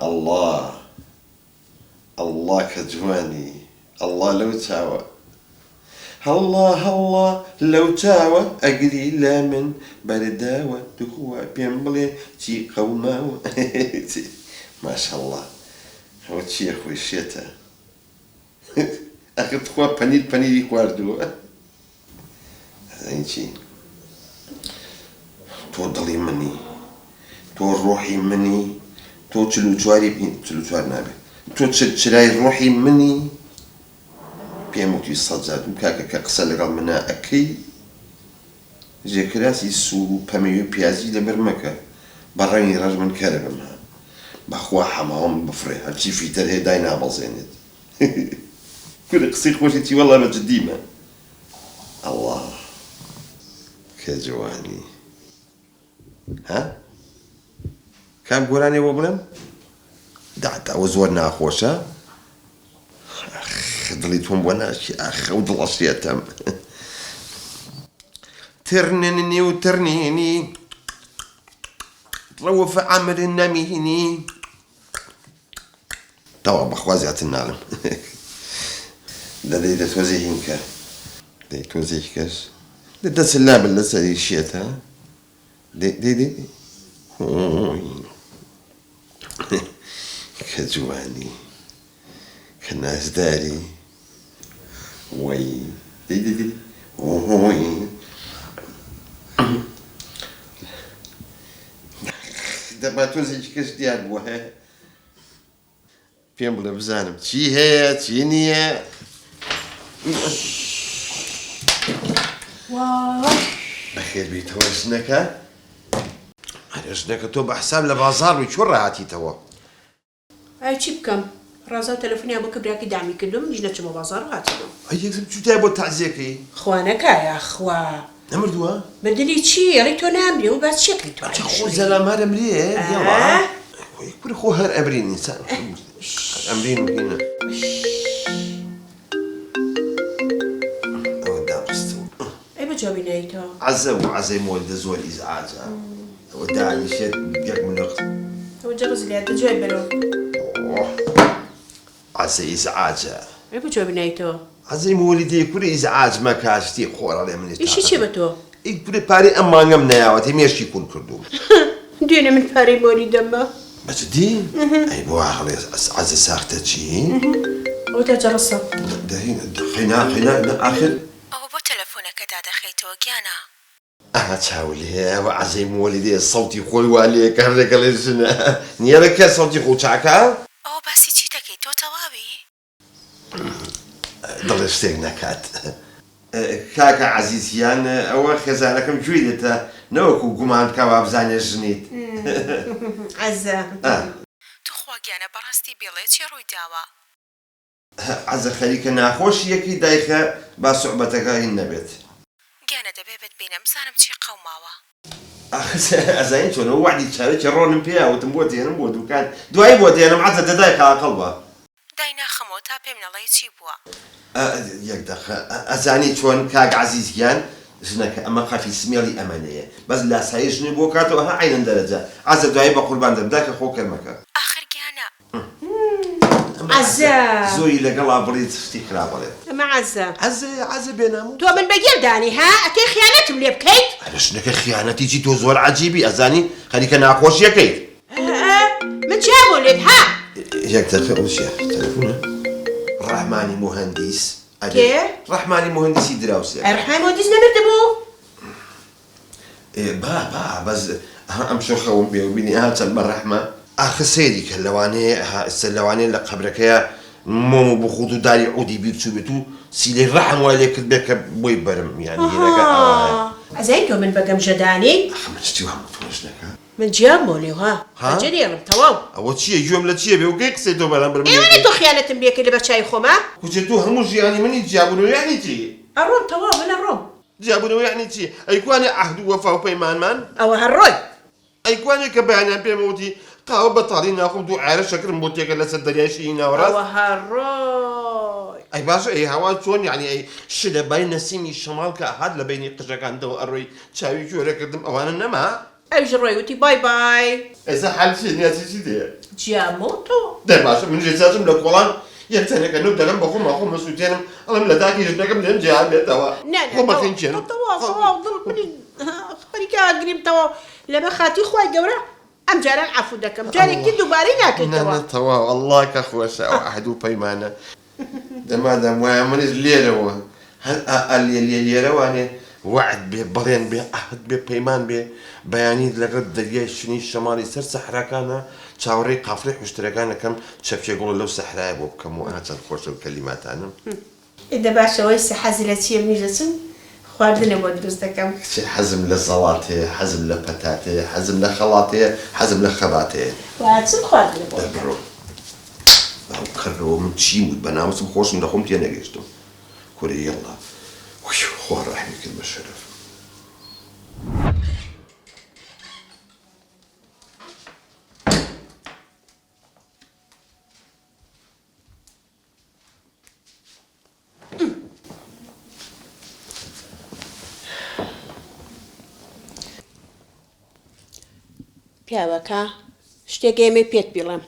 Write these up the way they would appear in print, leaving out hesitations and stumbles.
ئەڵڵا ئەڵڵا کە جوانی ئەڵڵا لەو چاوە هەڵڵا هەڵڵا لەو چاوە ئەگری لە من بەرداوە توخوا پێم بڵێ چی قەوماوە ماشەڵڵا ئەوە چیە خۆی شێتە ئەخر تخوا پەنیر پەنیری خواردووە ئەزانی چی تۆ دڵی منی تۆ ڕۆحی منی تۆ 44ی 44 نابێت تۆ چرای ڕۆحی منی پێم وتی سەد جار دوو کاکە کە قسە لەگەڵ منا ئەکەی ژێکراسی سوور و پەمەیی و پیازی لەبەر مەکە بە ڕەنگی ڕەش من کەربم ها بەخوا حەماوم بفڕێ هەرچی فیتەر هەیە دای نابەزێنێت کورە قسەی خۆشی چی وەڵا بە جدیمە ئەڵا کە جوانی ها کام گۆرانی بۆ بڵێم داتا ئەوە زۆر ناخۆشە ئەخ دڵی تۆم بۆ ناچی ئاخ ئەو دڵە شێتەم ترننی و ترنینی ڕەوف عەمر نەمینی تەواو بەخوا زیاتر ناڵێم دە دەی دە تۆزێ هینکە دەی تۆزێکی کەش دە دەست لابن لەسەری شێتە دەی دەی دەی کە جوانی کە نازداری وەی دەی دەی دەی هۆی دەبا تۆزێکی کەش دیار بووە پێم بڵێ بزانم چی هەیە چی نییە. بەخێر بیتەوە ژنەکە. ئەرێ ژنەکە تۆ بە حساب لە بازاڕ بووی چۆن ڕاهاتیتەوە؟ ئای چی بکەم ڕازاو تەلەفونیان بۆ کە براکەی دەعمی کردووە منیش نەچوومە بازاڕ و هاتینەوە. ئەی یەکسەر چوویتایە بۆ تەعزیەکەی؟ خوا نەکا یاخوا. نەمردووە؟ مردنی چی ئەڵێی تۆ نامری ئەوە باس چی ئەکەی تۆ ئەجا خۆ زەلام هەر ئەمرێ یاڵا خۆی کورە خۆ هەر ئەمرین ئینسان ئەمرین و هینە ئەوە دامخستەوە. ئەی بۆ جوابی نایتەوە؟ عەزە بوو عەزەی مۆلیدە زۆر ئیزعاجە ئەوە دانیشێت یەک منق. ئەوە جەڕز لات دە جوای بەرەوە. ئۆه عەزە ئیزعاجە. ئەی بۆ جوابی نایتەوە؟ عەزەی مۆلیدەی کورە ئیزعاج مەکە شتی خۆر ئەڵێ منیش ئیشی چیە تاقەتم بە تۆ؟ ئەی کورە پارەی ئەم مانگەم نەیاوەتێ مێشکی کون کردووم. دوێنێ من پارەی مۆلیدەم ما. بە جدی؟ ئەی بۆ وا ئەڵێ عەزە ساختە چی؟ ئەوە تا جەڕسە. دە هینە قەینا قەینا ئاخر. ئەوە بۆ تەلەفۆنەکە دادەخەیتەوە گیانە؟ ئەها چاو لێیە ئەوە عەزەی مۆلیدەیە سەوتی خۆی وا لێکە هەر لەگەڵێ ژنە نیەرە کە سەوتی خۆ چاکە. ئەوە باسی چی دەکەی تۆ تەواوی؟ دڵێ شتێک نەکات. کاکە عەزیز گیان ئەوە خێزانەکەم گوێی لێتە نەوەکو گومان بکا وابزانێ ژنیت. عەزە. توخوا گیانە بەڕاستی بیڵێ چی ڕووی داوە؟ عەزە خەریکە ناخۆشی یەکی دایخە با سوعبەتەکە هین نەبێت. گیانە دەبێ بتبینم بزانم چی قەوماوە. ئاخر ئەزانی چۆنە وەعدی چاوێکی ڕۆنم پێیا وتم بۆت هێنم بۆ دوکان دوایی بۆت هێنم عەزە دە دایخە ئاقڵ بە. دای ناخەمەوە تا پێم نەڵێی چی بووە. یەک دەقە ئەزانی چۆن کاک عەزیز گیان ژنەکە ئەمە قەفی سمێڵی ئەمەنەیە بەس لاسایی ژنی بۆ کاتەوە ها عەینەن دەرەجە عەزە دوایی بەقوربان دەم داکە خۆ کەرمەکە. ئاخر گیانە ئەمە عەزە. زۆری لەگەڵا بڵێیت شتی خراپ ئەڵێت. ئەمە عەزە. عەزەیە عەزە بێناموس. تۆ من بە گێل دانی ها ئەتەی خیانەتم لێ بکەیت. ئەرێ ژنەکە خیانەتی چی تۆ زۆر عەجیبی ئەزانی خەریکە ناخۆشیەکەیت. ئە من جیا بۆ لێت ها. یەک دەقە ئەو چیە تەلەفونە. ڕەحمانی موهەندیس ئەرێ. کێ؟ ڕەحمانی موهەندیسی دراوسێکە. ئەی ڕەحمانی موهەندیس نەمردبوو؟ ئێ با با بەس ئەها ئەمشەو خەوم پێوە بینی ئەها چەند بە ڕەحمە. ئاخر سەیری کە لەوانەیە ئەها ئێستا لەوانەیە لە قەبرەکەیا مۆم و بخوت و داری عودی بیر چووبێت و سیلەی ڕەحم وای لێ کردبێ کە بۆی بەرم یانی هینەکە ئاوایە. ئەها ئەزانی تۆ من بە گەمژە دانێی. ئاخر من شتی وام وتووە ژنەکە. من جیام بۆ لێو ها ها؟ بەجێ دێڵم تەواو. ئەوە چییە گوێم لە چییە بێ و کەی قسەی تۆ بەرامبەر من ئێ وەنە ئەکەی؟ تۆ خیانەتم لێ کرد لەبەر چاوی خۆما. کوچێ تۆ هەموو ژیانی منی جیابوونەوە یانی چی؟ ئەڕۆم تەواو من ئەڕۆم. جیابوونەوە یەعنی چی؟ ئەی کوانێ عەهد و وەفا و پەیمانمان؟ ئەوە هەر ڕۆی. ئەی کوانێ کە بەیانیان پێم وتی قاوە بەتاڵی ناخۆم دوو عەیارە شەکرم بۆ تێکە لەسەر دەریای شیری ناوەڕاست؟ ئەوە هەر ڕۆی. ئەی باشە ئەی هەوا چۆن یەعنی ئەی شلە بای نەسیمی شەماڵ کە ئەهات لە بەینی قژەکانتەوە ئەڕۆی چاوی کوێرە کردم ئەوانە نەما؟ ئەویش ڕۆی وتی بای بای. ئێستا حال چیە نیازی چی دێ؟ جیامۆ تۆ. دەی باشە منیش ئێستا ئەچم لە کۆڵان یەک تەنەکە نەوت دەکەم بە خۆما خۆم ئەسوتێنم ئەڵێم لە داکی ژنەکەم لێم جیا بێتەوە نا نا خۆم تەواو ئەخنکێنم. تەواو تەواو دڵ منیش خەریکە ئەگریم تەواو لەبەر خاتری خوای گەورە ئەم جاران عەفوو دەکەم جارێکی تر دووبارەی نا ناکەیتەوە. نا تەواو ئەڵڵا کە خۆشە ئەو عەهد و پەیمانە دە مادام وایە منیش لێرەوە هەر ئا ئا لێ لێ لێرەوانێ وەعد بێ بەڵێن بێ عەهد بێ پەیمان بێ بەیانی لەگەڵ دەریای شنی شەماڵی سەر سەحراکانا چاوەڕێی قافڵەی حوشترەکان ئەکەم چەپکێ گوڵە لەو سەحرایە بۆ بکەم و ئا چەند خۆشە و کەلیماتانم. ئێ دە باشە وەیسە حەزی لە چیە منیش دەچم خواردنە بۆ دروست دەکەم. کچێ حەزم لە زەڵاتەیە حەزم لە پەتاتەیە حەزم لە خەڵاتەیە حەزم لە خەباتەیە. وا ئەچم خواردنە بۆ دە ئەکەم. بڕۆ. باو کەرەوە من چیم وت بە ناموسم خۆشم لە خۆم تێنەگەیشتم کورە یەڵا وی خوا ڕەحمی کرد بە شەرەفم. پیاوەکە شتێک ئێمەی پێت بیڵێم.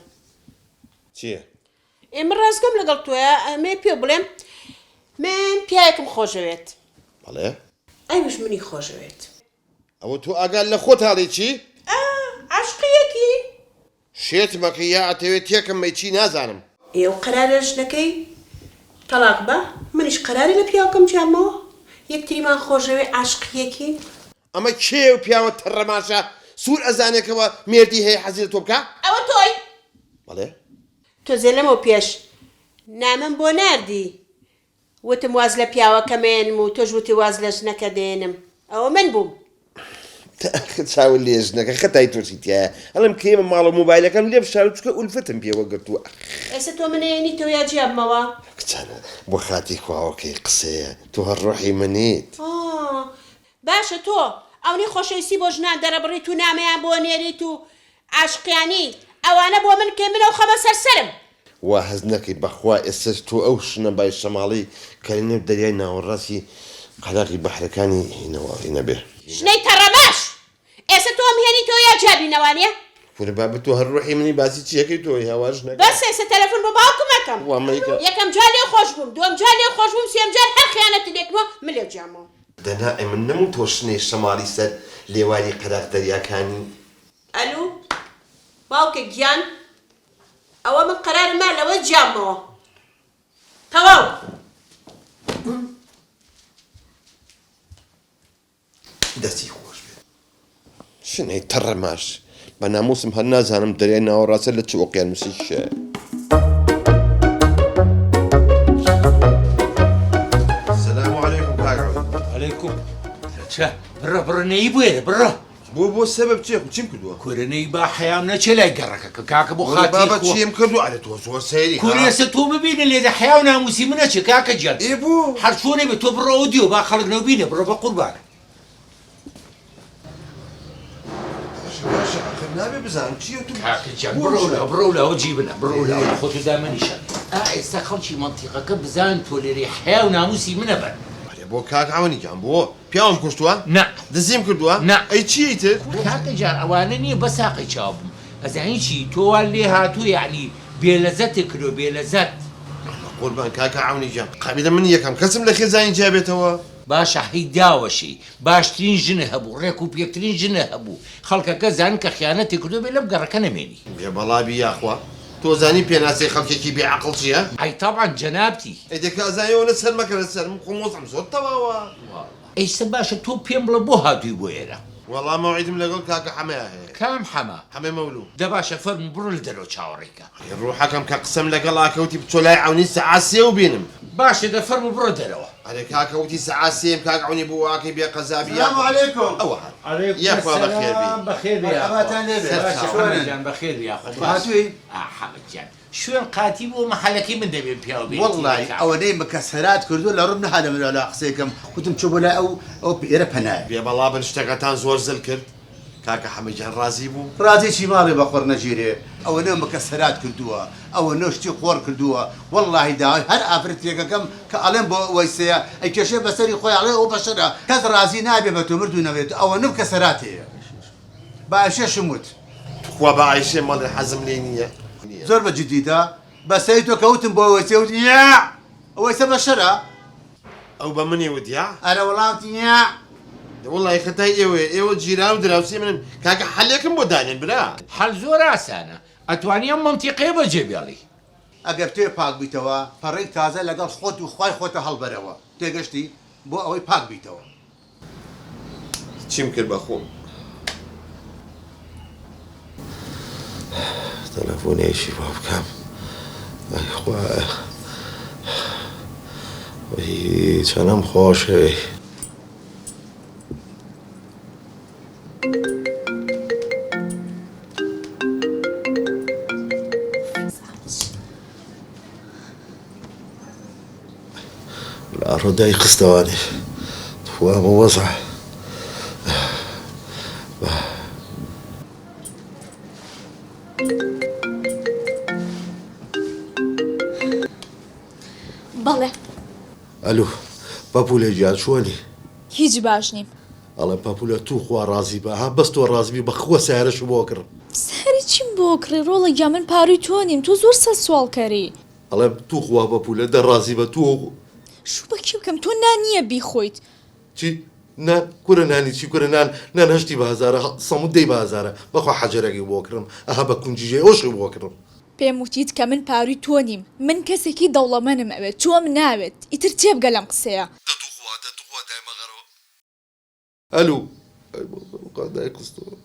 چییە؟ ئێ من ڕاستگۆم لەگەڵ تۆیە ئەمەوێ پێ بڵێم من پیاوێکم خۆشەوێت. بەڵێ. ئەویش منی خۆشەوێت. ئەوە تۆ ئاگات لە خۆت هاڵی چی؟ ئا عاشقی یەکی. شێت مەکە یا ئەتەوێ تێکم بەی چی نازانم. ئێ ئەو قەرارە ژنەکەی تەڵاق بە منیش قەرارە لە پیاوەکەم جیابمەوە یەکتریمان خۆشەوێ عاشقی یەکین. ئەمە کێیە و پیاوە تەڕەماشە سوور ئەزانێ کەوا مێردی هەیە حەزی لە تۆ بکا؟ ئەوە تۆی؟ بەڵێ. تۆزێ لەمەو پێش نامەم بۆ ناردی وتم واز لە پیاوەکەم ئەیەنم و تۆش وتی واز لە ژنەکە دەیەنم ئەوە من بووم. ئاخر چاوت لێیە ژنەکە خەتای تۆشی تیایە ئەڵێم کە ئێمە ماڵە مۆبایلەکەم لێ بشارم چونکە ئولفەتم پێوە گرتووە ئەخ. ئێستا تۆ من ئەیەنیتەوە یا جیابمەوە؟ کچانە بۆ خاتری خواوەکەی قسەیە تۆ هەر ڕۆحی منیت. ئا باشە تۆ ئەونەی خۆشەویستی بۆ ژنان دەرەبڕیت و نامەیان بۆ ئەنێریت و عاشقیانی ئەوانە بۆ من کەی من ئەو خەمە سەر سەرم. وا هەست نەکەی بەخوا ئێستەش تۆ ئەو شنە بای شەماڵەی کە لە نێو دەریای ناوەڕاستی قەراغی بەحرەکانی هینەوە هینەبێ. شنەی تەڕەماش! ئێستە تۆ ئەمهێنیتەوە یا جیابی نەوانیە؟ کورە بابە تۆ هەر ڕۆحی منی باسی چی ئەکەی تۆ ی هاوار ژنەکە. بەسە ئێستە تەلەفون بۆ باوکم ئەکەم. وا مەیکە. یەکەم جار لێو خۆش بووم دووەم جار لێو خۆش بووم سێیەم جار هەر خیانەتت لێ کردووە من لێو جیامەوە. دەنا ئەمن نەم تۆ شنەی شەماڵی سەر لێواری قەراغ دەریاکانی. ئەلو باوکە گیان ئەوە من قەرارم ما لەوە جیابمەوە تەواو. دەستی خۆش بێت. شنەی تەڕەماش بە ناموسم هەر نازانم دەریای ناوەڕاستە لە چ ئۆقیانوسێکیشایە. سلام علیکم کاک عەلی. علیکم چە بڕە بڕە نەی بوێرە بڕە. بۆ بۆ سەبەب چیە خو چیم کردووە؟ کورە نەی با حەیام نەچێ لای گەڕەکەکە کاکە بۆ خاتری بابە خوا. چیم کردووە ئەرێ تۆ زۆر سەیری ها. کورە ئێستا تۆ ببینە لێرە حەیا و ناموسی من ئەچێ کاکە گیان. ئێ بۆ؟ هەر چۆنێ بێ تۆ بڕۆ ئەو دیو با خەڵک نەوبینێ بڕۆ بە قوربانت. باشە باشە ئاخر نابێ بزانم چیە تۆ کاکە گیان بۆ بڕۆ ژنە؟ لا بڕۆ لاوە جی بنە بڕۆ لاوە خۆتو دامەنیشە ئا ئێستا خەڵکی مەنتیقەکە بزانن تۆ لێرەی حەیا و ناموسی منە بەر. ئەرێ بۆ کاک عەونی گیان بۆ؟ پیاوم کوشتووە؟ نا. دزیم کردووە؟ نا. ئەی چی ئیتر؟ کاکە جان ئەوانە نیە بەس هاقی چاو بم ئەزانی چی تۆ وات لێ هاتووە یەعنی بێ لەزەتت کردوە بێ لەزەت. بەقوربان کاکە عەونی گیان قابیلە من یەکەم کەسم لە خێزانی جیا بێتەوە؟ باشە هەی داوەشێی باشترین ژنت هەبوو ڕێک و پێکترین ژنت هەبوو خەڵکەکە زانن کە خیانەتت کردوە بێ لەم گەڕەکە نەمێنی. بێ بەڵا بی یاخوا تۆ زانی پێناسەی خەڵکێکی بێ عەقڵ چیە؟ ئەی تەبعەن جەنابتی. ئەی دەکە ئەزانی ئەوەنە سەر مەکەرە سەرم خۆم وەزعم زۆر تەواوە. ئێستا باشە تۆ پێم بڵێ بۆ هاتووی بۆ ئێرە؟ وەڵا مەوعیدم لەگەڵ کاکە حەمەیا هەیە. کام حەمە؟ حەمەی مەولوو. دە باشە فەرموو بڕۆ لە دەرەوە چاوەڕێی کە. ئەی ڕوحەکەم کە قسەم لەگەڵا کە وتی بچۆ لای عەونی سەعات سێ و بینم. باشە دە فەرموو بڕۆ دەرەوە. ئەرێ کاکە وتی سەعات سێم کاک عەونی بۆ واکەی بێ قەزابی سلام یاخوا علیکم. ئەوە هات علیکم یاخوا بەخێر بێی. السلام بەخێر بێی یاخوا. مەرحەباتان لێ بێ. باشە حەمە چۆنن؟ گیان بەخێر بێی یاخوا. هاتووی؟ ئا حەمە گیان شوێن قاتی بۆ مەحەلەکەی من دەبێ پیاو بێ وەڵڵاهی ئەوەنەی مکەسەرات کردووە لە ڕووم نەهات لە ملا قسەی کەم وتم چۆ بۆ لای ئەو ئەو ئێرە پەنایە. بێ بەڵا بن شتەکەتان زۆر زل کرد کاکە حەمە گیان ڕازی بوو؟ ڕازی چی ماڵێ بە قوڕ نەگیرێ ئەوەنە مکەسەرات کردووە ئەوەنە شتی قۆڕ کردووە وەڵڵاهی داوای هەر ئافرەتێکەکەم کە ئەڵێم بۆ وەیسەیە ئەیکێشێ بەسەری خۆی ئەڵێ ئەو بەشەرە کەس ڕازی نابێ بە تۆ مردوو نەمرێت ئەوەنە مکەسەرات هەیە. بە ئایشێشم وت. توخوا بە ئایشێ مەڵێ حەزم لێی نییە. زۆر بە جدیتە؟ بە سەری تۆ کە وتم بۆ وەیسێ وتی یاع! وەیسە بەشەرە؟ ئەو بە منی وت یاع؟ ئەرە وەڵا وتی یاع. دە وەڵای خەتای ئێوەیە ئێوە جیران و دراوسێی منن کاکە حەلێکم بۆ دانێن برا. حەل زۆر ئاسانە ئەتوانی ئەم مەنتیقەیە بەجێ بێڵی. ئەگەر بتەوێ پاک بیتەوە پەڕەی تازە لەگەڵ خۆت و خوای خۆتە هەڵبەرەوە تێگەشتی بۆ ئەوەی پاک بیتەوە. چیم کرد بە خۆم. تەلەفۆنێکی بۆ بکەم ئەی خوایە وەی چەنم خۆشەوێی. لاڕۆ دای خستەوانێ تخوا ئەمە وەزعە. بەڵێ. ئەلو پەپولە گیان چۆنی؟ هیچ باش نیم. ئەڵێم پەپولە توخوا ڕازی بە ها بەس تۆ ڕازی بی بەخوا سەیارەشم بۆ کڕم. سەیارەی چیم بۆ کڕی ڕۆڵە گیان من پاروی تۆ نیم تۆ زۆر سەر سواڵکەری. ئەڵێم توخوا پەپولە دە ڕازی بە تۆ. شوو بە کێ بکەم تۆ نان نییە بیخۆیت. چی نان کورە نانی چی کورە نان نان هەشتی بە هەزارە سەموو دەی بە هەزارە بەخوا حەجەرەکەی بۆ کڕم ئەها بە کونجیژەی ئەوشی بۆ کڕم. پێم وتیت کە من پاروی تۆ نیم من کەسێکی دەوڵەمەنم ئەوێت تۆم ناوێت ئیتر تێبگە لەم قسەیە. دە توخوا دە توخوا دایمە غەرەوە. ئەلو ئەی بۆ خوا دایخستەوە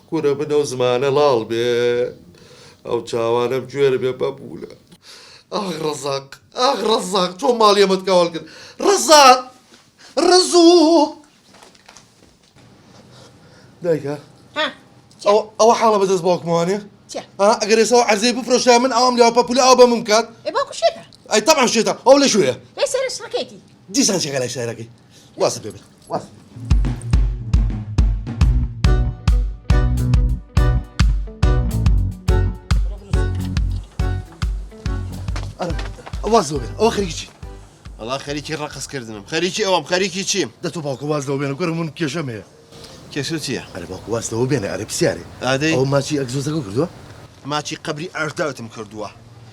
کورە من ئەو زمانە ڵاڵ بێ ئەو چاوانەم کوێر بێ پەپوولە ئاخ ڕەزاق ئاخ ڕەزاق چۆن ماڵی ئەمەت کاوڵ کرد ڕەزاق ڕەزوق دایکە ئەوە حاڵە بەدەست باوکمەوانێ ئەگەر ئێستا عەرزەی بفرۆشتایە من ئاوام لێوە پەپولە ئاو بە من بکات ئێ باوکو شێتە ئەی تەبعەن شێتە ئەو لە کوێیە لای سەرە شڕەکەیەتی دیسان چێکە لای سەیارەکەی وازت پێ بێت واز. واز لەوە بێنە ئەوە خەریکی چی؟ وەڵا خەریکی ڕەقس کردنم خەریکی ئەوەم خەریکی چیم؟ دە تۆ باوکە واز لەوە بێنە کورە من کێشەم هەیە. کێشە چییە؟ ئەرێ باوکە واز لەوە بێنە ئەرێ پرسیارێ ئادەی ئەوە ماچی ئەگزۆزەکە کردووە؟ ماچی قەبری ئاژداوتم کردووە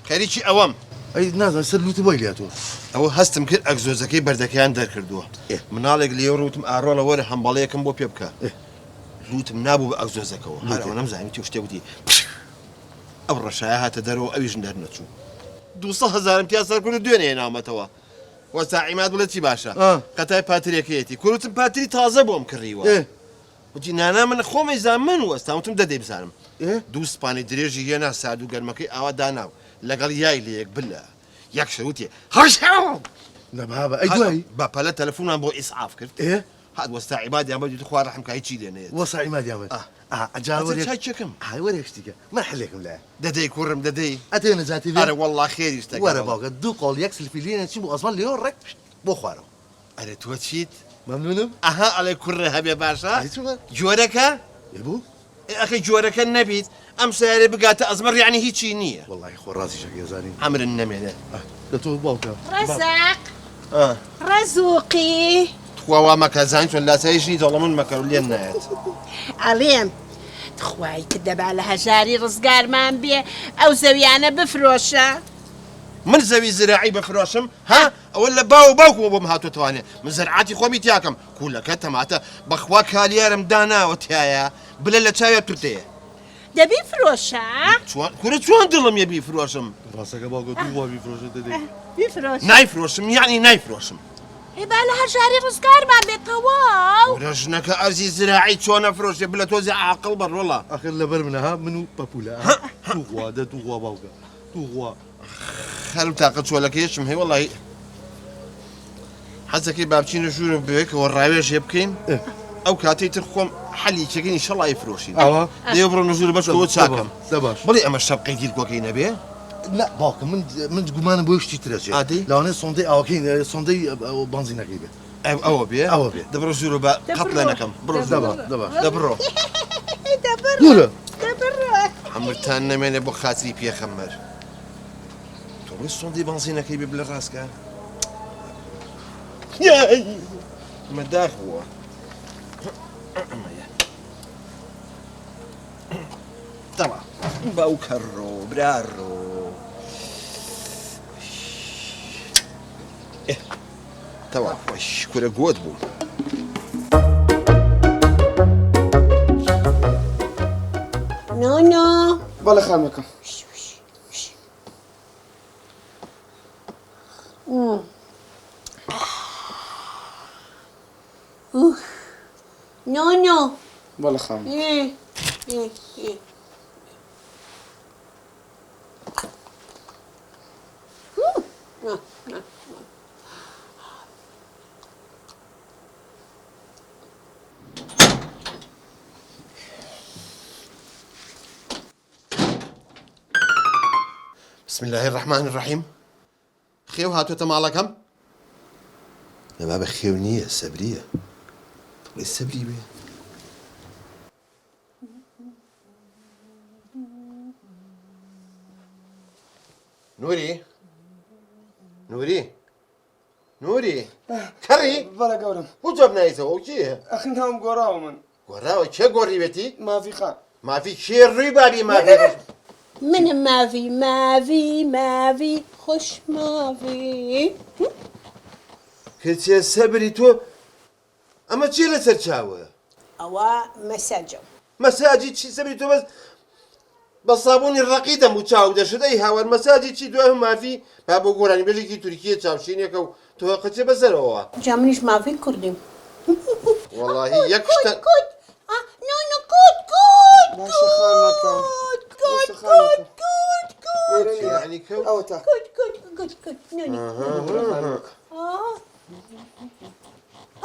خەریکی ئەوەم. ئەی نازانم سەر لوتم وای لێهاتووە. ئەوە هەستم کرد ئەگزۆزەکەی بەردەکەیان دەرکردووە. مناڵێک لێو ڕووتم ئا ڕۆڵە وەرە هەمبەڵەیەکم بۆ پێ بکە. لوتم نابوو بە ئەگزۆزەکەوە. هەر ئەوەنەم زانی وتی شتێک وتی پش ئەو ڕەشایە هاتە دەرەوە ئەویش دەرنەچوو. 200 هەزارم تیا سەر کرد و دوێنێ هێناومەتەوە. وەستا عیماد بڵێ چی باشە. قەتای پاتریەکەیەتی. کورە وتم پاتری تازە بۆم کڕیوە. وتی نانا من خۆم ئەیزانم من وەستام وتم دە دەیبزانم دوو سپانی درێژی هێنا سارد و گەرمەکەی ئاوا دانا و لەگەڵ یای لە یەک بلە یەک شەو وتی هەشاو نە بابە ئەی دوایی بە پەلە تەلەفونمان بۆ ئیسعاف کرد ئێ هات وەستا عیمادیان بەرد وتی خوا ڕەحم کا هیچی لێ نەیەت وەستا عیمادیان بەرد ئا ئەجا وەرێ چاکێکم ئای وەرێ شتیکە من حلێکم لایە دەدەی کوڕم دەدەی ئەتەوێ نەجاتی بێ ئەرە وەڵڵا خێریش دەکەم وەرە باوکە دوو قۆڵ یەک سلفی لێ نەچی بۆ ئەزمان لێوە ڕێک بۆ خوارەوە ئەرێ تۆ چیت؟ مەمنونم. ئەها ئەڵێ کوڕێ هەبێ باشە؟ ئەی چۆن؟ جۆرەکە؟ ئێ بۆ؟ ئێ ئەخی جۆرەکە نەبیت ئەم سەیارەی بگاتە ئەزمەڕ یەعنی هیچی نییە. وەڵاهی خۆ ڕازیش ئەکەی ئەزانی. عەمرن نەمێنێ. ئە دە تۆ باوکە. ڕەزاق ڕەزوقی. تخوا وا مەکە زانی چۆن لاسایی ژنی دەوڵەمەند مەکە و لێم نایەت. ئەڵێم تخوای کرد دەبا لە هەژاری ڕزگارمان بێ ئەو زەویانە بفرۆشە. من زەوی زراعی بفرۆشم ها؟ ئەوە لە باو و باوکمەوە بۆم هاتۆتەوانێ من زەرعاتی خۆمی تیاکەم کولەکە تەماتە بەخوا کالیارم داناوە تیایا بلە لە چاویا تورتەیە. دە بیفرۆشە. چۆن کورە چۆن دڵم یە بیفرۆشم. ڕاستەکە باوکە دوو وا بیفرۆشە دەدەی. بیفرۆشە. نایفرۆشم یەعنی نایفرۆشم. ئێ با لە هەژاری ڕزگارمان بێت تەواو. کورە ژنەکە ئەرزی زراعی چۆن ئەفرۆشێ بلە تۆزێ عاقڵ بە ڕۆڵە. ئاخر لەبەر منە ها من و پەپولە ها توخوا دە توخوا باوکە توخوا. خەرم تاقە چۆلەکەیەشم هەیە وەڵی حەزەکەی با بچینە ژوورە بەیەکەوە ڕاوێژێ بکەین ئەو کاتەی تر خۆم حەلی چەکەین ئینشەڵا ئەیفرۆشین دەیە بڕۆنە ژوورە بەش کەوە چاکەم بڵێ ئەمە شەپقەی دیلکۆکەی نەبێ نا باوکە من من گومانم بۆ شتی ترە چێ لەوانەیە سۆندەی ئاوەکەی سۆندەی بەنزینەکەی بێت ئەوە بێ ئەوە بێ دەبڕۆ ژوورە بە قەتڵێ نەکەم بڕۆ دەبڕۆ دوورە عەمرتان نەمێنێ بۆ خاتری پێخەمبەر تۆ بڵێ سۆندەی بەنزینەکەی بێ بلە ڕاستکە ئەمە داخ بووە ئەمەیە. باوکەڕۆ براڕۆ. تەواو کورە گۆت بووم. نۆنۆ. بەڵێ خانمەکەم. نۆنۆ. بەڵێ خانم. بسم الله الرحمن الرحیم خێو هاتووەتە ماڵەکەم؟ نە بابە خێو نییە سەبرییە دەڵێ سەبری بێ. نوری نوری نوری کەڕی بەڵێ گەورەم. بۆ جواب نایتەوە ئەو کێیە؟ ئەخ ناوم گۆڕاوە من. گۆڕاوە کێ گۆڕیوێتی؟ ماڤی خان. ماڤی کێ ڕووی بابی ماڤی ڕەش. منم ماڤی ماڤی ماڤی خۆش ماڤی. کچێ سەبری تۆ ئەمە چیە لەسەر چاوە؟ ئەوە مەساجە. مەساجی چی سەبری تۆ بەس بە سابوونی ڕەقی دەم و چاو دەشت ئەی هاوار مەساجی چی دوای مافی با بۆ گۆرانیبێژێکی تورکیە چاوشینێکە و تۆ قچێ بەسەرەوە. جا منیش مافی کوردیم. وەڵاهی یەک شتە. کوت نو کوت کوت باشە خانمەکەم. کوت باشە کوت خانمەکەم. کوت کوت لێرە نییە. یعنی کەوت. ئەوەتا. کوت کوت کوت کوت نو ببورە خانمەکەم.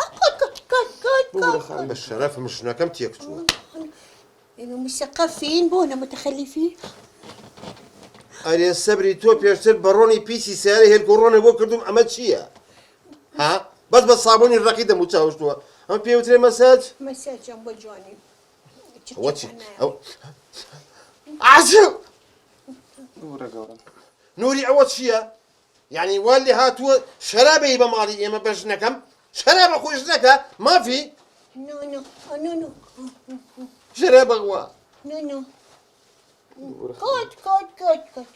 کوت کوت کوت کوت ببورە خانمەکەم. بە شەرەفم ژنەکەم تێکچووە. ئێمە مسەقەفین بۆنە متەخەلیفی. ئەرێ سەبری تۆ پێشتر بە ڕۆنی پیسی سیارە هێلک و ڕۆنێ بۆ کردوم ئەمە چییە؟ ها بەس بە سابوونی ڕەقی دەم و چاوشتووە ئەمە پێوترێ مەساج؟ مەساجم بۆ جوانی. ئەوە چی؟ ئەو عاجل ببورە گەورەم. نوری ئەوە چییە؟ یعنی وا لێ هاتووە شەرابەی بە ماڵی ئێمە بە ژنەکەم شەرابە خۆی ژنەکە مافی نو نو نو نو شەرابە وا نو نو کوت کوت کوت کوت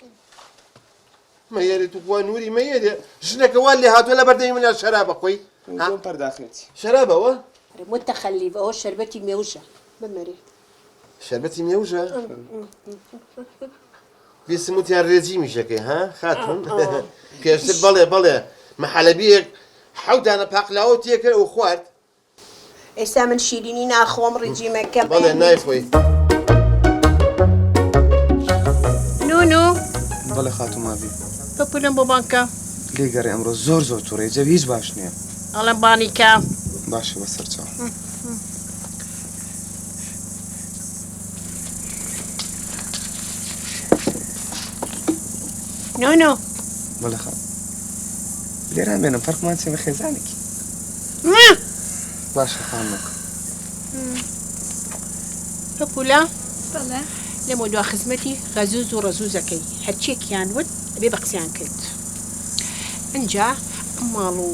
مەیەرێ توخوا نوری مەیەرێ ژنەکە وا لێ هاتووە لە بەردەمی منە شەرابە خۆی ها؟ زۆم پەرداخێتی. شەرابەوە متەخەلیف ئەوە شەربەتی مێوژە بمەرێ. شەربەتی مێوژە بیستم وتیان رێجیمیشەکەی ها خاتون پێشتر بەڵێ بەڵێ محەلەبیەک حەوت دانە پاقلاوە تێکرد و خوارد. ئێستا من شیرینی ناخۆم ڕیجیمەکەم. بەڵێ نایخۆی. نونو. بەڵێ خاتوو ماڤی. پەپولەم بۆ بانگ کە. لێی گەڕێ ئەمڕۆ زۆر زۆر توڕەیە جەوی هیچ باش نییە. ئەڵێم بانی کە. باشە بەسەرچاو. نۆنۆ. بەڵێ خان. لێران بێنم فەرقمان چیە بە خێزانێکی. باشە خانمەکە. پەپولە. بەڵێ. لەمەو دوا خزمەتی غەزوز و ڕەزوزەکەی هەرچیەکیان وت ئەبێ بە قسەیان کرد. ئنجا ئەم ماڵ و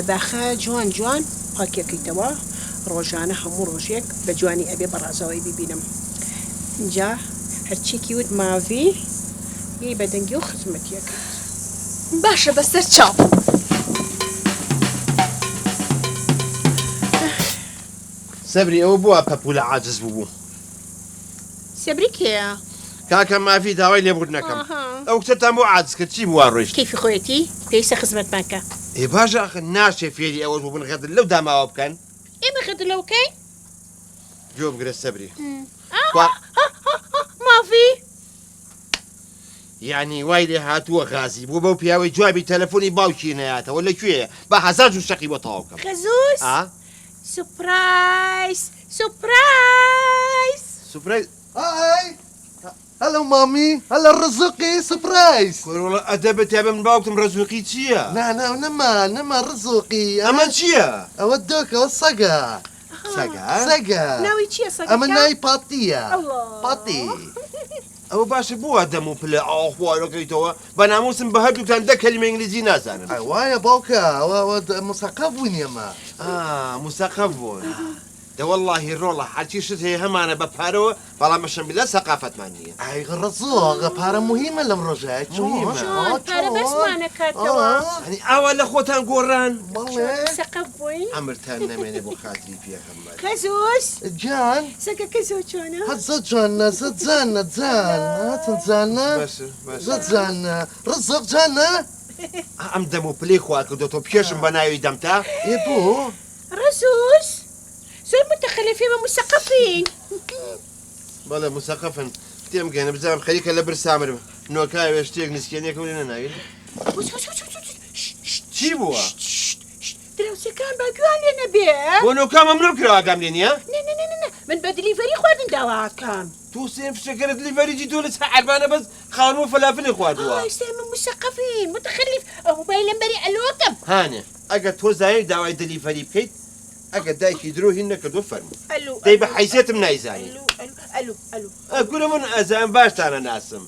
باخە جوان جوان پاکیەکەیتەوە ڕۆژانە هەموو ڕۆژێک بە جوانی ئەبێ بە ڕازاوەی بیبینم ئینجا هەرچیەکی وت ماڤی یەی بە دەنگی و خزمەتی ئەکەیت. باشە بەسەر چاو. سەبری ئەوە بووە پەپولە عاجز بووبوو. سەبری کێیە؟ کاکە مافی داوای لێبوردنەکەم ئەو کچەتان بۆ عاجز کرد چی بوو وا ڕۆیشتی؟ کەیفی خۆیەتی پێویستە خزمەتمان کا. ئێ باشە ئاخر ناشێ فێری ئەوەش بووبن غەدر لەو داماوە بکەن. ئێمە غەدر لەو کەین؟ گوێ بگرە سەبری کوا. مافی. یانی وای لێ هاتووە غازی بوو بەو پیاوەی جوابی تەلەفۆنی باوکی نەیاتەوە لە کوێیە با هەزار جوو شەقی بۆ تەواو کەم. غەزوز ئا. سوپرایز سوپرایز. سوپرایز. های هەلۆ مامی هەلە ڕزوقی سوپرایز. کورە وەڵا ئەدەبت تیابێ من باوکتم ڕزوقی چییە؟ نا نا نەما نەما ڕزوقی ئەمە چییە؟ ئەوە دۆکە ئەوە سەگە. سەگە؟ سەگە. ناوی چییە سەگەکە؟ ئەمە ناوی پاتییە. ئەڵڵا. پاتی. ئەوە باشە بۆ وا دەم و پلە ئاوا خوارەکەیتەوە بە ناموسم بە هەردووکتان دە کەلیمە ئینگلیزی نازانن. ئەی وایە باوکە ئەوە ئەوە مسەقەف بووین ئێمە. ئا مسەقەف بوون. دەوەڵڵاهی ڕۆڵە هەرچی شت هەیە هەمانە بە پارەوە بەڵام مەشەمبیلا سەقافەتمان نییە. ئای ڕەزاقە پارە موهیمە لەم ڕۆژایە چۆن؟ موهیمە. چۆن پارە بەسمانەکاتەوە. یانی ئاوا لە خۆتان گۆڕان؟ بەڵێ. چۆن مسەقەف بووین؟ عەمرتان نەمێنێ بۆ خاتری پێغەمبەر. کەزوز. گیان. سەگەکە زۆر جوانە. هە زۆر جوانە زۆر جوانە جوانە چەند جوانە باشە باشە. زۆر جوانە ڕزق جوانە. ئەم دەم و پلەی خوا کردۆتەوە پێشم بە ناوی دەمتا. ئێ بۆ؟ ڕەزوز زۆر متەخەلەفی بە مسەقەفین. بەڵێ مسەقەفن تێم گەێنە بزانم خەریکە لە برسا مرم نۆکاوێ شتێک نسکێنێکم لێ نەناوین. چی بووە؟ دراوسێکان با گوێیان لێ نەبێ. بۆ نۆکا مەمنوع کراوە ئاگام لێ نییە؟ نە نە نە نە من بە delivery خواردن داوا ئەکەم. تۆ سێم فشەکەرە delivery چی تۆ لە چ عەربانە بەس خاوەن و فەلافلی خواردووە. ئای سێمە مسەقەفین متخلف ئەو مۆبایلەم بەری ئەلۆکەم. هانێ ئەگەر تۆ زانی داوای delivery بکەیت ئەگەر دایکی درۆ هین نەکردووە فەرموو. ئەلو دەی بە حەیسیەتم نایزانی. ئەلو ئەلو ئەلو ئەلو. ئە کورە من ئەزانم باشتانە ناسم.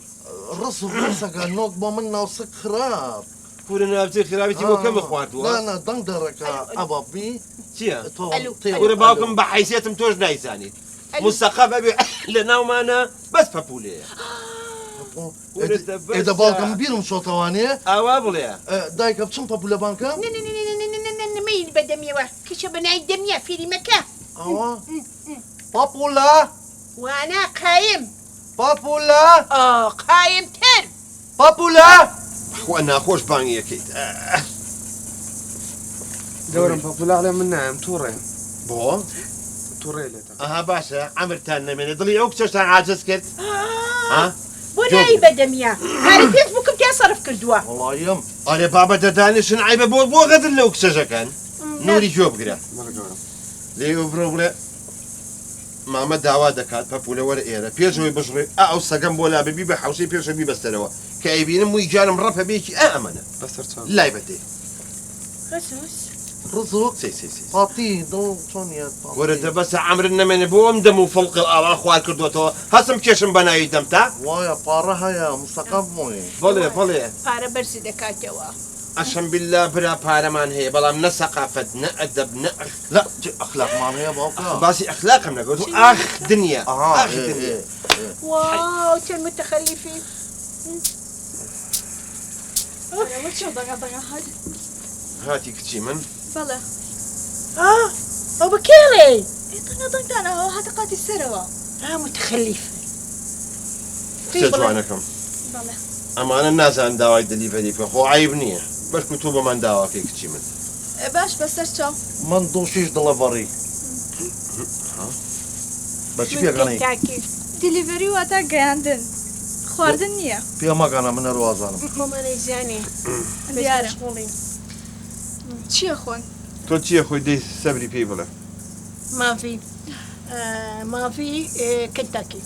ڕسق ڕسەکە نۆک بۆ من ناوسک خراپ. کورە ناوچەی خراپی چی بۆ کەمە خواردووە؟ نا نا دەنگ دەڕەکە ئەبابی. چییە؟ تۆ ئەلو تێ کورە باوکم بە حەیسیەتم تۆش نایزانیت. مسەقەف ئەبێ لە ناومانە بەس پەپوولەیە. کورە دە بەسە. ئێ دە باوکم بیرم چۆتەوانێ. ئاوا بڵێ. دایکە بچم پەپوولە بانکەم؟ نە نە نە نە نە نە نە نە مەیل بە دەمیەوە کچە بە ناوی دەمیە فێری مەکە. ئاوا پەپوولە. وانا قایم. پەپوولە. ئا قایمتر. پەپوولە. خوا ناخۆش بانگی ئەکەیت. گەورەم پەپوولە ئەڵێ من نایەم تووڕەیە. بۆ؟ تووڕەیە لێتان. ئەها باشە عەمرتان نەمێنێ دڵی ئەو کچەشتان عاجز کرد ها؟ بۆ نایی بە دەمیە پارەی پێنج بووکم تیا سەرف کردووە. وەڵاییم. ئەرێ بابە دەدانیشن عەیبە بۆ بۆ غەدر لەو کچەش ئەکەن نوری گوێ بگرە. بەڵێ گەورەم. لێیەوە بڕۆ بڵێ مامە داوا دەکات پەپوولە وەرە ئێرە پێش ئەوەی بژڕێ ئا ئەو سەگەم بۆ لابە بیبە حەوشەی پێشە بیبەستەرەوە کە ئەیبینم مووی گیانم ڕەپە بێکی ئا ئەمەنە بەسەر چاو. لای بەدەی. ڕزوز. ڕزوق سەی سەی سەی. پاتی دڵ چۆن یە پاتی. وەرە دە بەسە عەمرت نەمێنێ بۆ ئەم دەم و فڵقە ئاوا خوار کردۆتەوە هەستم کێشم بە ناوی دەمتا. وایە پاڕە هەیە مسەقەف بووین. بەڵێ بەڵێ. پارە بەرزی دەکاتەوە. قەسەم بیللا برا پارەمان هەیە بەڵام نە سەقافەت نە ئەدەب نە ئەخ. لا چ ئەخلاقمان هەیە باوکە. ئەخ باسی ئەخلاقم نەکرد ئاخ دنیا ئاخ دنیا. واو چەند متخەلیفی. ئەوە چیە دەنگە دەنگە هات. هاتی کچی من. بەڵێ. ئا ئەو بە کێ ئەڵێی؟ ئێ دەنگە دەنگتان ئەوە هاتە قاتی سەرەوە. ئا متخەلیف. کچە جوانەکەم. بەڵێ. ئەمانە نازانن داوای delivery بکەن خۆ عەیب نییە بەشکو تۆ بۆمان داواکەی کچی من. باش بەسەر چاو. من دڵشیش دڵە بەڕی. بە چ پێکەنی؟ delivery واتە گەیاندن خواردن نییە. پێ مەکەنە من هەر وازانم. خۆمان ئەیزانین بەس دیارە. مەشغوڵین. چی ئەخۆن؟ تۆ چی ئەخۆی دەی سەبری پێی بڵێ. ماڤی ماڤی کنتاکی.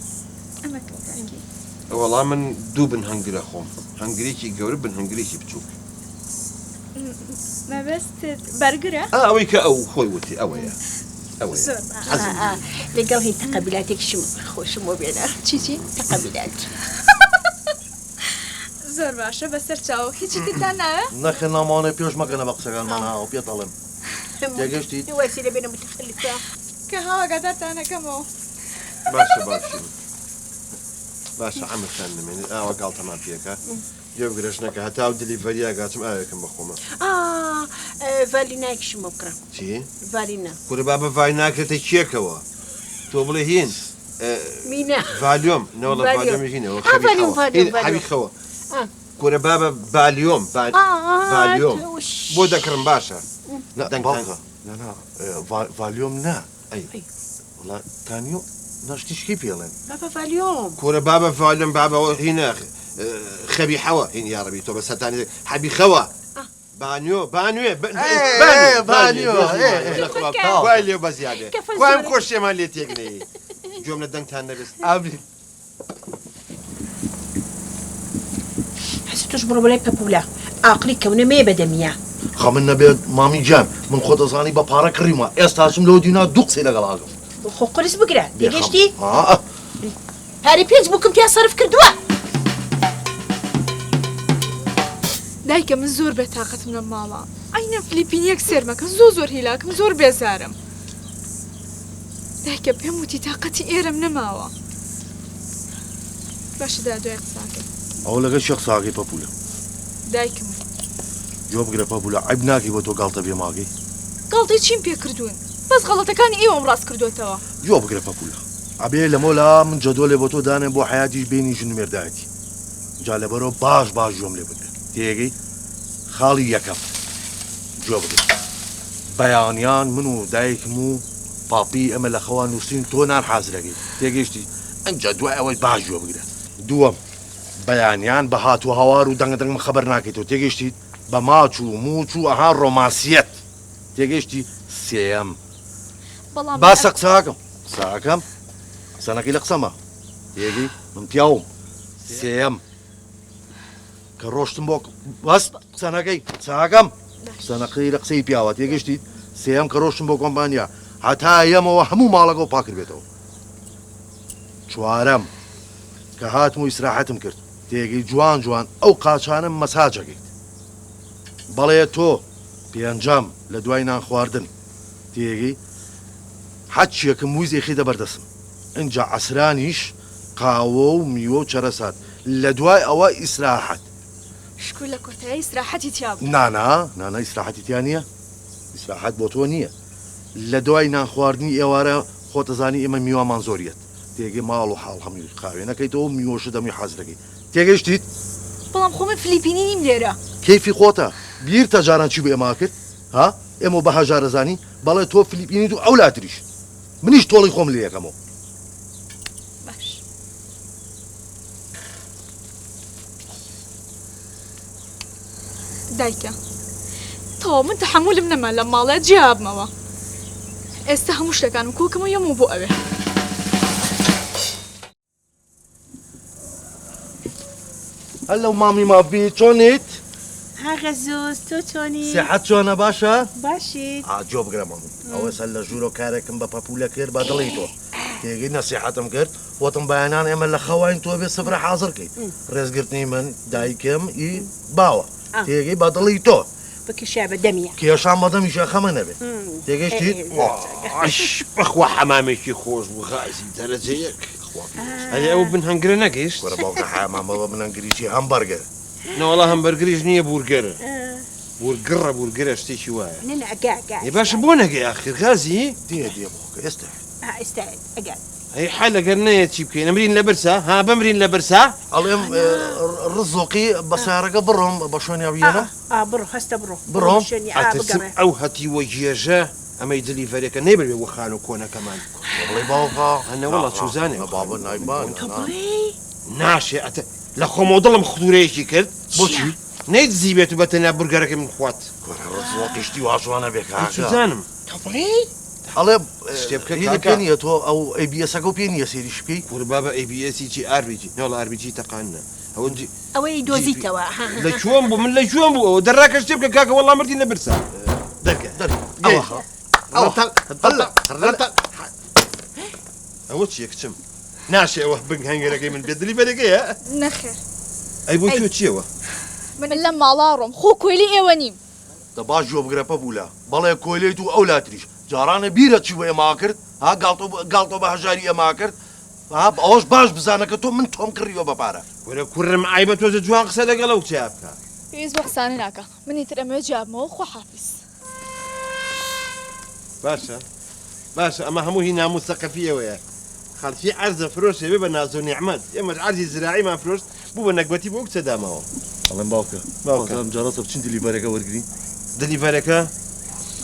ئەمە کنتاکی. وەڵا من دوو بن هەنگر ئەخۆم هەنگرێکی گەورە بن هەنگرێکی بچووک. مەبەستت بەرگرە؟ ئا ئەوەی کە ئەو خۆی وتی ئەوەیە ئەوەیە. زۆر باشە. حەزم ئا لێیە. لەگەڵ هی تەقەبیلاتێکیشم خۆشم بۆ بێنە. چی چی؟ تەقەبیلات. زۆر باشە بەسەر چاو هیچی ترتان ناوێ؟ نەخێر نامانەوێ پێش مەکەنە بە قسەکانمان ها ئەو پێت ئەڵێم تێگەشتیت؟ وەسی لە بێنە متخلفە. کە هاو ئاگادارتان ئەکەمەوە. باشە باوکی من. باشە عەمرتان نەمێنێت ئاوا گاڵتەمان پێکا گوێ بگرە ژنەکە هەتاو delivery ئەگاچم ئاوێکم بەخۆمە. ئا ڤالینایەکیشم بۆ بکڕە. چی؟ ڤالینا. کورە بابە ڤای ناکرێتە کێکەوە تۆ بڵێ هین مینا. ڤالیۆم نەوەڵا ڤالیۆم. ڤالیۆم هینەوە ئا خەبی ڤالیۆم خەوە ڤالیۆم هین حەبی ڤالیۆم. خەوە ئا. کورە بابە بالیۆم با ئا بالیۆم توش. بۆ دەکڕم باشە نا دەنگتان باوکە نا نا ڤالیۆم نا ئەی. وەڵا تانیۆ نا شتی شکی پێڵێن. بابە ڤالیۆم. کورە بابە ڤالیۆم بابە هینە خەبی حەوە هین یاڕەبی تۆ بە سەتانی حەبی خەوە بانیۆ بانوێ بانیۆ بانیۆ خوای لێ بەزیادێ خوایم خۆشیمان لێ تێک نەیەی گوێم لە دەنگتان نەبێت ئامین. حەسە تۆش بڕۆ بۆ لای پەپوولە ئاقڵی کەونە مەیە بە دەمیا. خەمت نەبێت مامی گیان من خۆت ئەزانی بە پارە کڕیومە ئێستاشم لەوە دینا دوو قسەی لەگەڵ ئەکەم. خۆ قورس بگرە بێخەم تێگەشتی؟ ها. پارەی پێنج بووکم تیا سەرف کردووە. دایکە من زۆر بێتاقەتم لەم ماڵە عەینەن فلیپینیەک سێرمەکە زۆر زۆر هیلاکم زۆر بێزارم. دایکە پێم وتی تاقەتی ئێرەم نەماوە. باشە دا دوای قساکەین. ئەوە لەگەر کێ قساکەی پەپولە؟ دایکم. گوێ بگرە پەپولە عەیب ناکەی بۆ تۆ گاڵتە بێ ماکەی؟ گاڵتەی چیم پێ کردوون؟ بەس غەڵەتەکانی ئێوەم ڕاست کردۆتەوە. گوێ بگرە پەپولە ئەبێ لەمەولا من جەدۆلێ بۆ تۆ دانێم بۆ حەیاتیش بەینی ژن و مێردایەتی جا لەبەرەوە باش باش گوێم لێ بگرە تێگەی؟ خاڵی یەکەم گوێ بگرە بەیانیان من و دایکم و پاپی ئێمە لە خەوا نووسین تۆ نان حازرەکەی تێگەیشتی ئنجا دوای ئەوەش باش گوێ بگرە دووەم بەیانیان بە هات و هاوار و دەنگە دەنگم خەبەر ناکەیتەوە تێگەیشتیت بە ماچ و موچ و ئەها ڕۆمانسیەت تێگەیشتی سێیەم بەڵام باسە قسەکەم قسەکەم قسەنەکەی لە قسەمە تێگەی من پیاوم سێیەم کە ڕۆشتم بۆ بەس قسە نەکەی قسەکەم قسە نەکەی لە قسەی پیاوە تێگەشتیت سێیەم کە ڕۆشتم بۆ کۆمپانیا هەتا یەمەوە هەموو ماڵەکە و پاکر بێتەوە چوارەم کە هاتم و ئیسراحەتم کرد تێگەی جوان جوان ئەو قاچانم مەساجەکەیت بەڵێ تۆ پێنجەم لە دوای نان خواردن تێگەی حەچیەکم ویزی خیتە بەردەسم ئینجا عەسرانیش قاوە و میوە و چەرەسات لە دوای ئەوە ئیسراحەت. شکور لە کۆتایی ئیسراحەتی تیا بوو. نانا نانا ئیسراحەتی تیا نیە ئیسراحەت بۆ تۆ نیە لە دوای نان خواردنی ئێوارە خۆت ئەزانی ئێمە میوانمان زۆر یەت تێگەی ماڵ و حاڵ هەمووی خاوێن ئەکەیتەوە و میوەشت هەمووی حازرەکەی تێگەیشتیت؟ بەڵام خۆ من فلیپینی نیم لێرە. کەیفی خۆتە بیرتە جاران چی بۆ ئێمە ئەکرد ها ئێمەو بە هەژار ئەزانی بەڵێ تۆ فلیپینیت و ئەولاتریش منیش تۆڵەی خۆم لێ ئەکەمەوە. باش. دایکە تەواو من تەحەمولم نەما لەم ماڵە جیابمەوە ئێستا هەموو شتەکانم کۆکەمەوە یەمەوە بۆ ئەوێ. هەلۆ مامی مافی چۆنیت؟ ها غەزوز تۆ چۆنی؟ سیحەت چۆنە باشە؟ باشیت؟ ئا جۆ بگرە مامی ئەوە سەر لە ژوورۆ کارێکم بە پەپوولە کرد بە دڵی تۆ تێگەی نەسیحەتم کرد وتم بەیانان ئێمە لە خەواین تۆ بێ سفرە حازر کەیت ڕێزگرتنی من دایکم ئی باوە تێگەی بە دڵی تۆ بکێشە بە دەمیە. کێشان بە دەمیشە خەمە نەبێ تێگەیشتیت؟ ئاش بەخوا حەمامێکی خۆش بوو غازی دەرەجە یەک ئەرێ ئەو بن هەنگرە نەگەیشت؟ کورە باوکە حەمام بە بن هەنگری چی هەمبەرگەر. نەوەڵا هەمبەرگریش نییە بورگەر بورگڕە بورگرە شتێکی وایە. نە نە ئەگا ئەگا. ئێ باشە بۆ نەگەی ئاخر غازی؟ دێ دێ بۆکە ئێستا. ئا ئێستا ئەگات. ئەی حەل ئەگەر نەیەت چی بکەین ئەمرین لە برسا ها بمرین لە برسا؟ ئەڵێم ڕزۆقی بە سەیارەکە بڕۆم بە شوێنیا بیێنم. ئا بڕۆ هەستە بڕۆ. بڕۆم؟ ئەترسم ئەو هەتیوە گێژە ئەمەی دلیڤەرێکە نەیبەێ بۆ خانوو کۆنەکەمان. تۆ بڵێی باوکە؟ نەوەڵا چوزانێ. بابە نایبا. تۆ بڵێی؟ ناشێ ئەت لە خۆمەوە دڵم خدورەیەکی کرد. بۆچی؟ نەیدزیبێت و بە تەنیا بورگەرەکەی من بخوات. کورە ڕزۆقی شتی وا جوانە بێ کاکە. چوزانم. تۆ بڵێی؟ ئەڵێ شتێ بکە هینی کاکە. پێ نییە تۆ ئەو ئەی بی ئێسەکەو پێ نییە سەیریش بکەی؟ کورە بابە ئەی بی ئێسی چی ئار بی جی نەوەڵا ئار بی جی تەقاندنە ئەوە جی ئەوەی جی پی دۆزیتەوە ها لە کوێم بوو من لە کوێم بوو ئەوە دەرراکە شتێ بکە کاکە وەڵا مردین لە برسا دەرکە دەرکە ئەوە ئەوە ئەوە هەلا هەلا ئەوە چییە کچم ناشێ ئەوە بنگ هەنگەرەکەی من بێت دلیڤەرەکەیە نەخێر ئەی بۆ کوێ چییەوە من لەم ماڵە ڕۆم خۆ کۆیلەی ئێوە نیم. دە باش گوێ بگرە پەپولە بەڵێ کۆیلەیت و ئەو لاتریش جارانە بیرت چی بۆ ئێمە ئەکرد ها گاڵتە گاڵتە بە هەژاری ئێمە ئەکرد ها ئەوەش باش بزانە کە تۆ من تۆم کڕیوە بە پارە. کورە کورم عەیبە تۆزێ جوان قسە لەگەڵ ئەو کچە بکە. پێویست بەو قسانە ناکا من ئیتر ئەمەوێ جیابمەوە خواحافیز. باشە باشە ئەمە هەموو هی ناموسەقەفی ئێوەیە خەڵکی عەرزە فرۆشێ بێ بە ناز و نیعمەت ئێمەش عەرزی زراعیمان فرۆشت بوو بە نەگبەتی بۆ ئەو کچە داماوە. ئەڵێم باوکە باوکە. ئەم جارە بچین دلیڤەرەکە وەرگرین. دلیڤەرەکە؟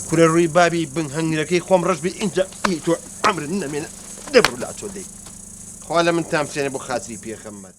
کورە ڕووی بابی بن هەنگرەکەی خۆم ڕەش بێ ئینجا ئی تۆ عەمرت نەمێنێ دەبڕۆ لاچۆ دەی خوا لە من تام بسێنێ بۆ خاتری پێخەمبەر.